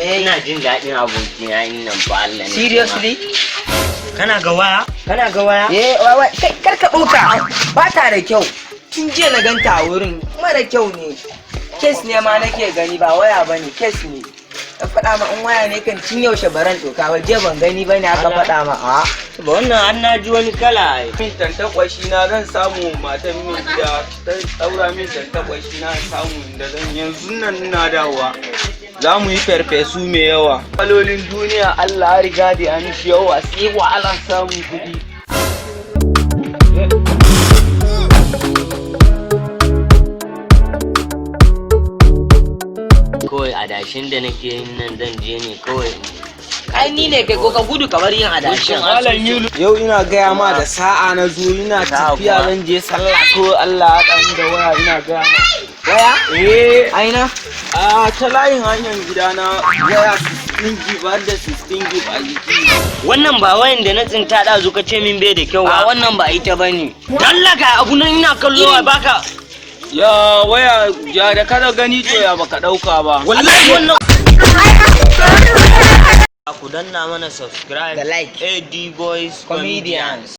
Eh. Ina jin daɗin abokina in nan fa, Allah ne. Seriously? Kana ga waya? Kana ga waya? Eh, wai, kai, kar ka ɗauka. Ba ta da kyau. Tun jiya na ganta a wurin, mara kyau ne. Case ne ma nake gani, ba waya ba ne, case ne. Na faɗa ma, in waya ne kan tun yaushe baran ɗauka ba, jiya ban gani ba ne aka Allah. faɗa ma a. Ba wannan an na ji wani kala ai. Min tantakwashi na zan samu, matan min gida ta daura min tantakwashi na samu da zan yanzu nan ina dawowa. Za mu yi farfesu mai yawa. Kalolin duniya Allah ya riga da ya mishi yawa, sai wahalar samun kuɗi. Kawai adashin da nake yin nan zan je ne kawai. Ai ni ne kai ko ka gudu kamar yin adashin. Malam Yulu. Yau ina gaya ma da sa'a na zo, ina Sa'a tafiya kuwa. zan je sallah ko Allah ya haɗa ni da waya, ina gaya ma. Waya? Eh. Aina? A ta layin hanyar gidana, waya 16 gig har da 16 gig a jiki. Wannan ba wayan da na tsinta ɗazu ka ce min bai da kyau A ba? wannan ba ita bane. Dalla ga abu nan ina kallo a baka. Ya waya ya da kada gani, to ya baka ɗauka ba? Wallahi wannan. Ku danna mana subscribe Da like. AD Boys. Comedians.